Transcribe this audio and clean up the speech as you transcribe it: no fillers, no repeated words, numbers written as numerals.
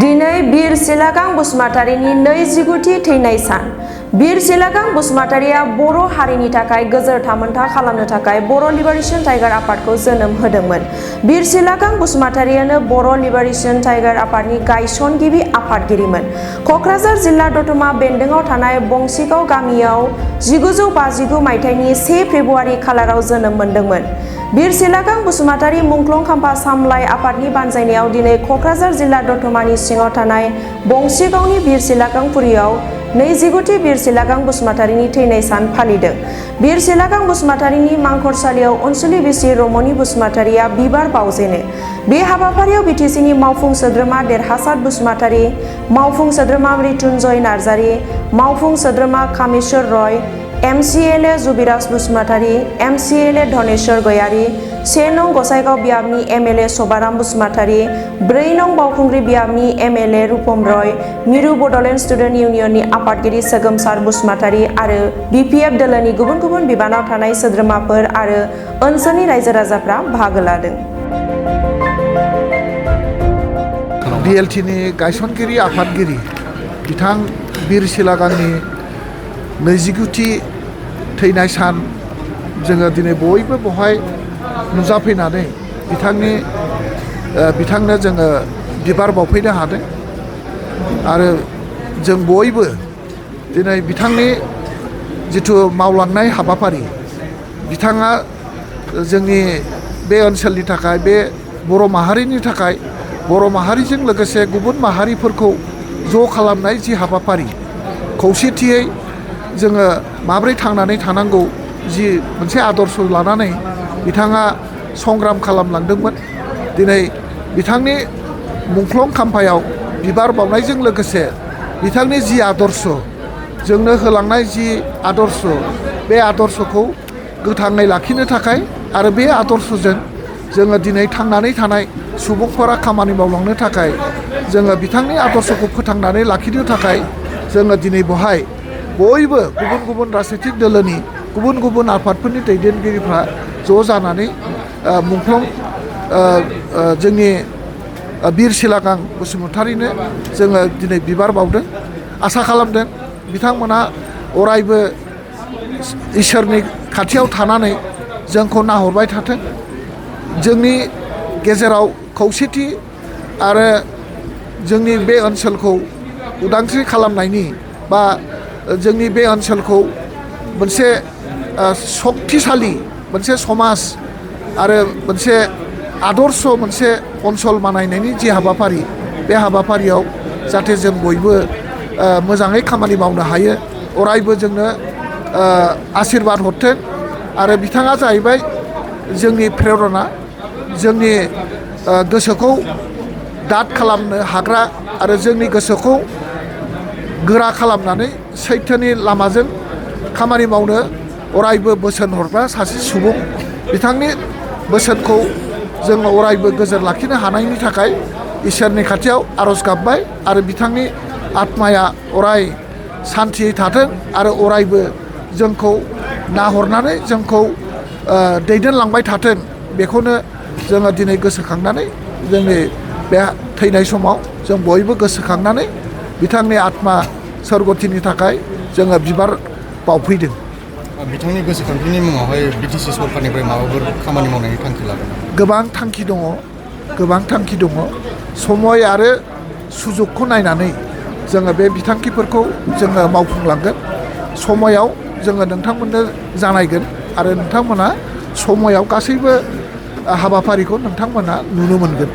दिनै बीर सिलागां बसुमतारीनि 29थि थैनाय सान। बीर सिलागां बसुमतारीया बर' हारिनि थाखाय गोजोर थामोनथा खालामनो थाखाय बर' लिबारेशन टाइगार आफादखौ जोनोम होदोंमोन। बीर सिलागां बसुमतारीयानो बर' लिबारेशन टाइगार आफादनि गायसनगिरि आफादगिरिमोन। क'क्राझार जिल्ला दतमा बेन्दोंआव थानाय बंसिगाव गामियाव 1959 मायथाइनि 1 फेब्रुआरि खालाराव जोनोम मोनदोंमोन। बीर सिलागां बसुमतारी मुंख्लं खाम्फा सामलाय आफादनि बानजायनायाव दिनै क'क्राझार जिल्ला दतमानि सिङाव थानाय बंसिगावनि बीर सिलागां पुरियाव 29थि बीर सिलागां बसुमतारीनि थैनाय सान फालिदों। बीर सिलागां बसुमतारीनि मांखरसालियाव अनसुलि बिसि रमनि बसुमतारीया बिबार बावजेनो। बे हाबाफारियाव बिटिसिनि मावफुं सोद्रोमा देरहासात बसुमतारी, मावफुं सोद्रोमा मृत्युंजय नार्जारी, मावफुं सोद्रोमा कामेश्वर रय, MCLA जुबिराज बसुमतारी, MCLA धनेश्वर गयारी, 1 नं गसाइगाव बियाबनि MLA सभाराम बसुमतारी, 4 नं बावखुंग्रि बियाबनि MLA रुपम रय, मिरु बड'लेण्ड स्टुडेन्ट इउनियननि आफादगिरि सोगोमसार बसुमतारी आरो BPF दोलोनि गुबुन गुबुन बिबानाव थानाय सोद्रोमाफोर आरो ओनसोलनि रायजो राजाफ्रा बाहागो लादों। BLTनि गायसनगिरि आफादगिरि बिथां बीर सिलागांनि 29थि थैनाय सान जोङो दिनै बयबो बहाय नुजाफैनानै बिथांनो जोङो बिबार बावफैनो हादों आरो जों बयबो दिनै बिथांनि जिथु मावलांनाय हाबाफारि बिथाङा जोंनि बे ओनसोलनि थाखाय बे बर' माहारिनि थाखाय बर' माहारिजों लोगोसे गुबुन माहारिफोरखौ ज' खालामनाय जि हाबाफारि खौसेथियै जोङो माब्रै थांनानै थानांगौ जि मोनसे आदर्श लानानै बिथाङा संग्राम खालामलांदोंमोन। दिनै बिथांनि मुंख्लं खाम्फायाव बिबार बावनायजों लोगोसे बिथांनि जि आदर्श जोंनो होलांनाय जि आदर्श बे आदर्शखौ गोथाङै लाखिनो थाखाय आरो बे आदर्शजों जोङो दिनै थांनानै थानाय सुबुंफोरा खामानि मावलांनो थाखाय जोङो बिथांनि आदर्शखौ फोथांनानै लाखिनो थाखाय जोङो दिनै बहाय बयबो गुबुन गुबुन राजनीतिक दोलोनि गुबुन गुबुन आफादफोरनि दैदेनगिरिफ्रा ज' जानानै मुंख्लं जोंनि बीर सिलागां बसुमतारीनो जोङो दिनै बिबार बावदों। आसा खालामदों बिथांमोना अरायबो इसोरनि खाथियाव थानानै जोंखौ नाहरबाय थाथों। जोंनि गेजेराव खौसेथि आरो जोंनि बे ओनसोलखौ उदांस्रि खालामनायनि बा जोंनि बे ओनसोलखौ मोनसे सक्तिशाली मोनसे समाज आरो मोनसे आदर्श मोनसे ओनसोल बानायनायनि जि हाबाफारि बे हाबाफारियाव जाहाथे जों बयबो मोजाङै खामानि मावनो हायो अरायबो जोंनो आशीर्बाद हरथों आरो बिथाङा जाहैबाय जोंनि प्रेरणा जोंनि गोसोखौ दाद खालामनो हाग्रा आरो जोंनि गोसोखौ गोरा खालामनानै सैथोनि लामाजों खामानि मावनो अरायबो बोसोन हरग्रा सासे सुबुं। बिथांनि बोसोनखौ जोङो अरायबो गोजोर लाखिनो हानायनि थाखाय इसोरनि खाथियाव आर'ज गाबबाय आरो बिथांनि आत्माया अराय सान्थियै थाथों आरो अरायबो जोंखौ नाहरनानै जोंखौ दैदेनलांबाय थाथों बेखौनो जोङो दिनै गोसोखांनानै जोंनि बे थैनाय समाव जों बयबो गोसोखांनानै बिथांनि आत्मा सोरगतिनि थाखाय जोङो बिबार बावफैदों। बिथांनि गोसोखांथिनि मुङावहाय BTC सरकारनिफ्राय माबाफोर खामानि मावनायनि थांखि लादों? गोबां थांखि दङ समय आरो सुजुगखौ नायनानै जोङो बे बिथांखिफोरखौ जोङो मावफुंलांगोन। समायाव जोङो नोंथांमोननो जानायगोन आरो नोंथांमोना समायाव गासैबो हाबाफारिखौ नोंथांमोना नुनो मोनगोन।